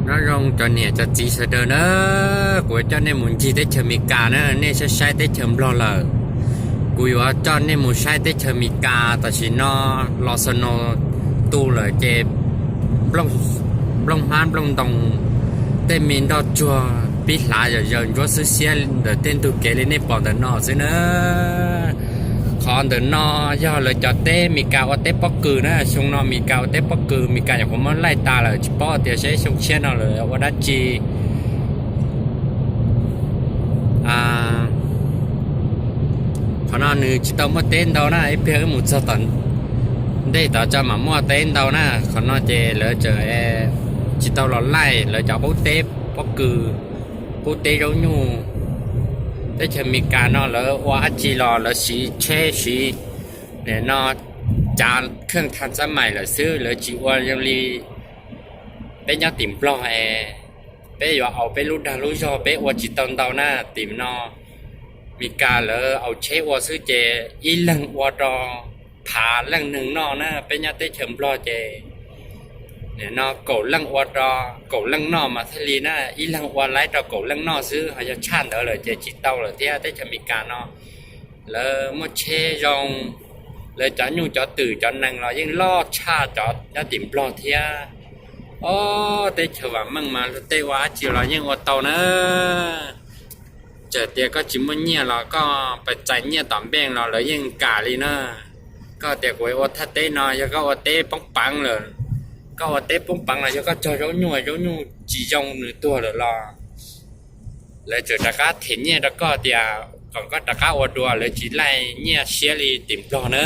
Nyob zoo cov niam cov txiv sawv daws na, kuv yuav coj nej mus ncig teb chaws Amelikas na, nej saib saib teb chaws Nplog lawm. Kuv yuav coj nej mus saib teb chaws Amelikas tam sim no los snow tu lawm ces nplooj hmab nplooj ntoo, tej me nroj tsuag pib hlav zom zaws ntsuab xwb xiab ntawm tej ntug kev li nej pom ntawm no xwb na. Qhov ntawm no yog lawv cov teb Amelikas ua teb pob kws na, xyoo no Amelikas ua teb pob kws, Amelikas nyuam qhuav muab laij tas lawm, tsis paub tias seb xyoo tshiab no lawv ua dab tsi. Qhov no nws tsis tau muaj teb ntau na, ib pliag wb mus txog tom ntej tod tso mam muaj teb ntau na. Qhov no ces lawv tseem tsis tau los laij lawv cov qub teb pob kws, qub teb zaub nyuj. Teb chaws Amelikas no lawv ua dab tsi los lawv siv tsheb siv nim no cav kheej thaj xab mais lawm xwb, lawv tsis ua zoo li peb nyob tim Nplog es peb yuav au peb lub dag lub zog peb ua tsis tau ntau na. Tim no Amelikas lawv au tsheb ua xwb ces ib leeg ua rau phav leej neeg noj na. Peb nyob teb chaws Nplog ces nim no kaum leej ua rau kaum leej noj mas thiaj li na, ib leeg ua laib rau kaum leej noj xwb, ho yog tshaj ntawd lawm ces tsis tau lawm thiab. Teb chaws Amelikas no lawv muaj tsheb zoo, lawv cov nyuj cov twm cov nees los yeej loj tshaj cov nyob tim Nplog thiab. Ob teb chaws vam meej mas luag tej ua dab tsi los yeej ua tau na. Txawm tias koj tsis muaj nyiaj los koj pais txais nyiaj tom npeej los lawv yeej kam li na. Koj tias kuv ua thaj teb no yog koj ua teb poob peev lawm, koj ua teb poob peev los yog koj cog zaub nyuj, zaub nyuj tsis zoo nws tuag lawm los lawv tseem rov qab them nyiaj rau koj tias kom koj rov qab ua dua, lawv tsis laij nyiaj siab li tim Nplog na.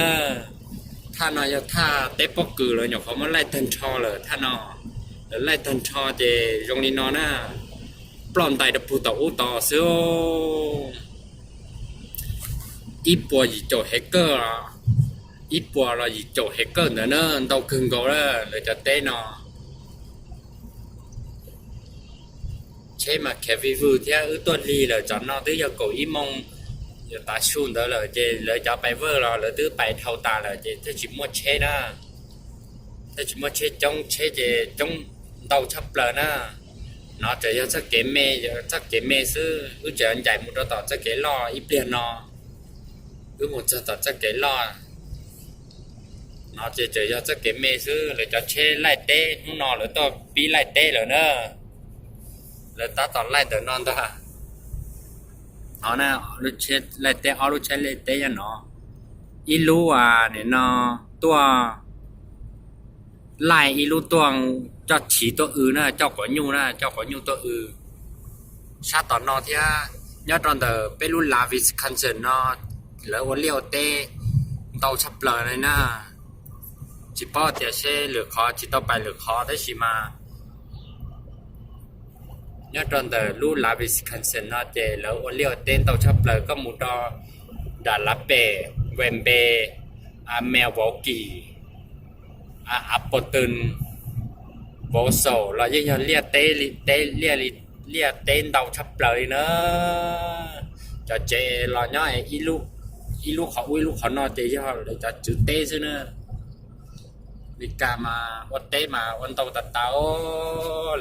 Thaj no yog thaj teb pob kws, lawv nyuam qhuav muab laij tag nrho lawm thaj no. Lawv laij tag nrho ces zoo li no na, ploj ntais rau puag tom ub tod xwb. Ib puas yim caum hectare, ib puas los yim caum hectare ntawd na, ntau kawg nkaus lawm lawv cov teb no. Tsheb mas khiav vij vwg thiab, wb tuaj lig lawm, tsam no twb yog kaum ib moos yuav tav su ntawd lawm ces lawv cov pais vawj los lawv twb pais dhau tas lawm ces thiaj tsis muaj tsheb na. Thiaj tsis muaj tsheb coob, tsheb ces coob ntau tshaj plaws na. No tseem yog txoj kev me, txoj kev me xwb, wb tseem ncaim mus rau tom txoj kev loj ib pliag no. Wb mus txog tom txoj kev loj no ces tseem yog txoj kev me xwb, lawv cov tsheb laij teb hnub no lawv tuaj pib laij teb lawm na. Lawv tab tom laij ntawm no ntag. No na, laij teb, ob lub tsheb laij teb nyob no. Ib lub nim no tuaj laij, ib lub tuaj coj chiv tuaj w na, coj quav nyuj na, coj quav nyuj tuaj w. Sab tom no thiab, nyob rau ntawm peb lub lav Wisconsin no, lawv ua liaj ua teb ntau tshaj plaws li na. Tsis paub tias seb lwm qhov tsis tau pais lwm qhov tab sis mas nyob rau ntawm lub lav Wisconsin no ces lawv ua liaj ua teb ntau tshaj plaws. Koj mus rau nram lav pem Green Bay, Milwaukee, Appleton, Wausau los yeej yog liaj teb li, liaj teb ntau tshaj plaws li na. Cov tsev los nyob ib lub qhov ub ib lub qhov no ces yog lawv cov tswv teb xwb na. Meskas mas ua teb mas ua ntau tas tas,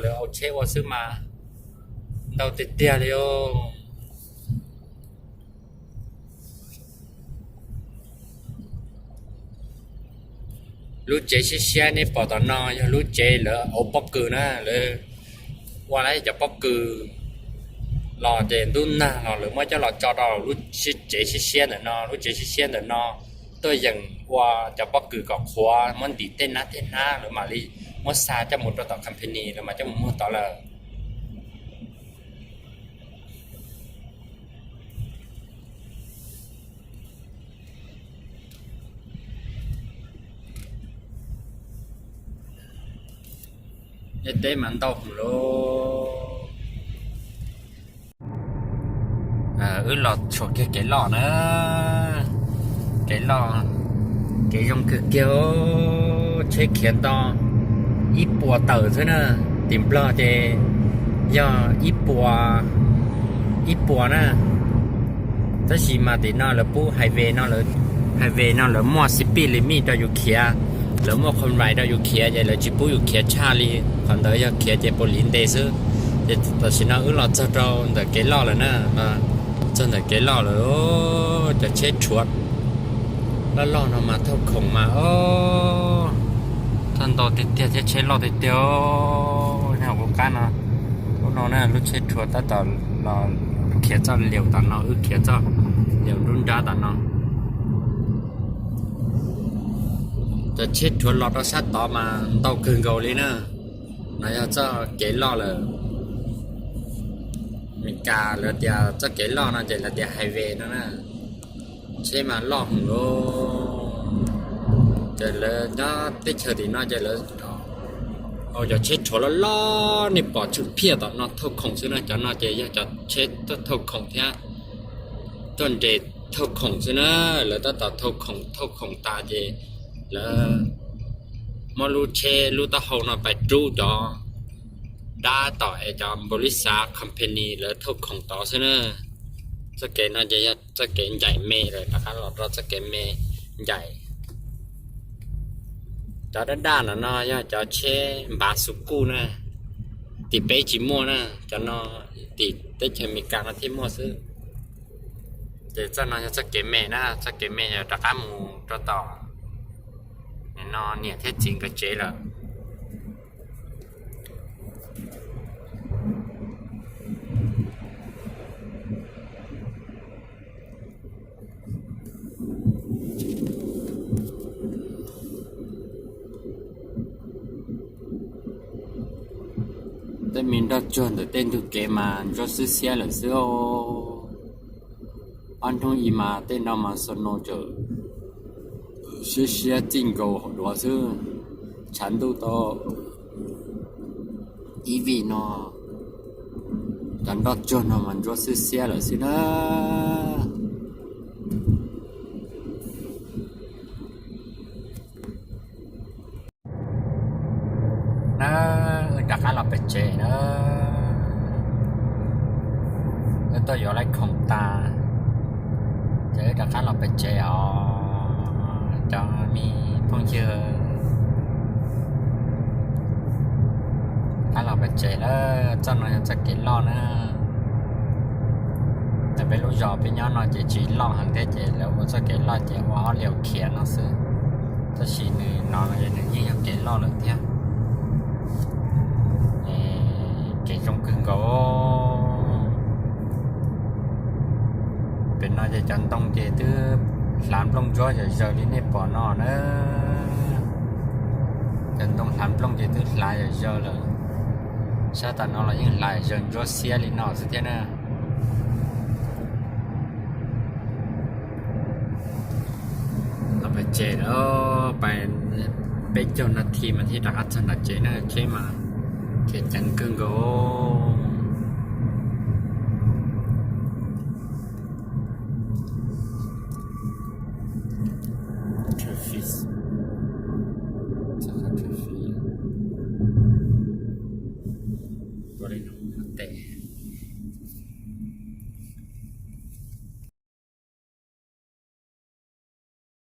lawv au tsheb ua xwb mas ntau tiag tiag li os. Lub tsev siab siab nej pom tom no yog lub tsev lawv au pob kws na, lawv ua lawv cov pob kws los ces ntub nag los lawv muab coj los tso rau lub tsev siab siab ntawm no. Lub tsev siab siab ntawm no tuaj yeem ua cov pob kws kom qhuav, muab ntim tej nab tej hnab lawv mam li muab xa coj mus rau tom company lawv mam coj mus muag tod lawm. Liaj teb mas ntau heev lauj. Wb los txhuam kiag kev loj na. Kev loj, kev zoo kawg kiag, tsheb khiav ntau, ib puas tawm xwb na. Tim Nplog ces yog ib puas, ib puas na. Tab sis mas tim no lawv pub highway no, highway no lawv muaj speed limit rau yus khiav. Lawv muaj qhov nrais rau yus khiav ces lawv tsis pub yus khiav tshaj li. Qhov ntawd yog khiav ces puav leej ntes xwb. Ces tam sim no wb los txog rau ntawm kev loj lawm na. Txog ntawm kev loj lawm, cov tsheb rhuav loj loj no mas thauj khoom mas os, thauj ntau tiag tiag thiab tsheb loj tiag tiag. Nyob hauv qab no, lub no na, lub tsheb rhuav tab tom los khiav txoj liaus tom no, wb khiav txoj liaus nruab nrab tom no. Cov tsheb rhuav los rau sab tod mas ntau kawg nkaus li na. No yog txoj kev loj lawm. Meskas lawv tias txoj kev loj no ces lawv tias highway no na. Tsheb mas loj heev li. Ces lawv nyob teb chaws tim no ces lawv, cov tsheb rhuav loj loj nej pom tsheej phiaj tom no thauj khoom xwb na. Cov no ces yog cov tsheb tuaj thauj khoom thiab tuaj nres thauj khoom xwb na. Lawv tab tom thauj khoom, thauj khoom tas ces lawv muab lub tsheb lub taub hau no pais rub cov dab tom es cov npaum li xav company lawv thauj khoom tod xwb na. Txoj kev no ces yog txoj kev ncaim me lawm, rov qab los rau txoj kev me ncaim. Cov daj daj no no yog cov tsheb npav xuv kuj na, tim peb tsis muaj na, cov no tim teb chaws Amelikas no thiaj muaj xwb. Ces txoj no yog txoj kev me na, txoj kev me yog rov qab mus rau tom no niam thiab txiv nkawd tsev lawm. Tej me nroj tsuag ntawm tej ntug kev mas ntsuab xwb xiab lawm xwb. Ob hnub i mas tej no mas snow tseem siab siab txij nkaus hauv duav xwb. Tshav ntuj tau ib vij no, cov nroj tsuag no mas ntsuab xwb xiab lawm xwb na. Na, wb rov qab los pem tsev na. Wb tuaj yuav laib khoom tas, ces wb rov qab los pem tsev os cov me phooj ywg. Rov qab los pem tsev lawm, txoj no yog txoj kev loj na. Ntawm peb lub zos peb nyob no ces tsis loj heev thiab ces lawv ua txoj kev loj ces ua ob liaus khiav no xwb. Tab sis nws no nws yeej yog kev loj lawm thiab. Kev zoo kawg nkaus. Pem no ces cov ntoo ces twb hlav nplooj ntsuab zom zaws li nej pom no na. Cov ntoo hlav nplooj ces twb hlav zom zaws lawm. Sab tas no los yeej hlav zom zaws ntsuab xiab li no xwb thiab na. Los pem tsev lawm, peb caug nas this mas thiaj rov qab txog nram tsev na, tsheb mas khiav ceev kawg nkaus.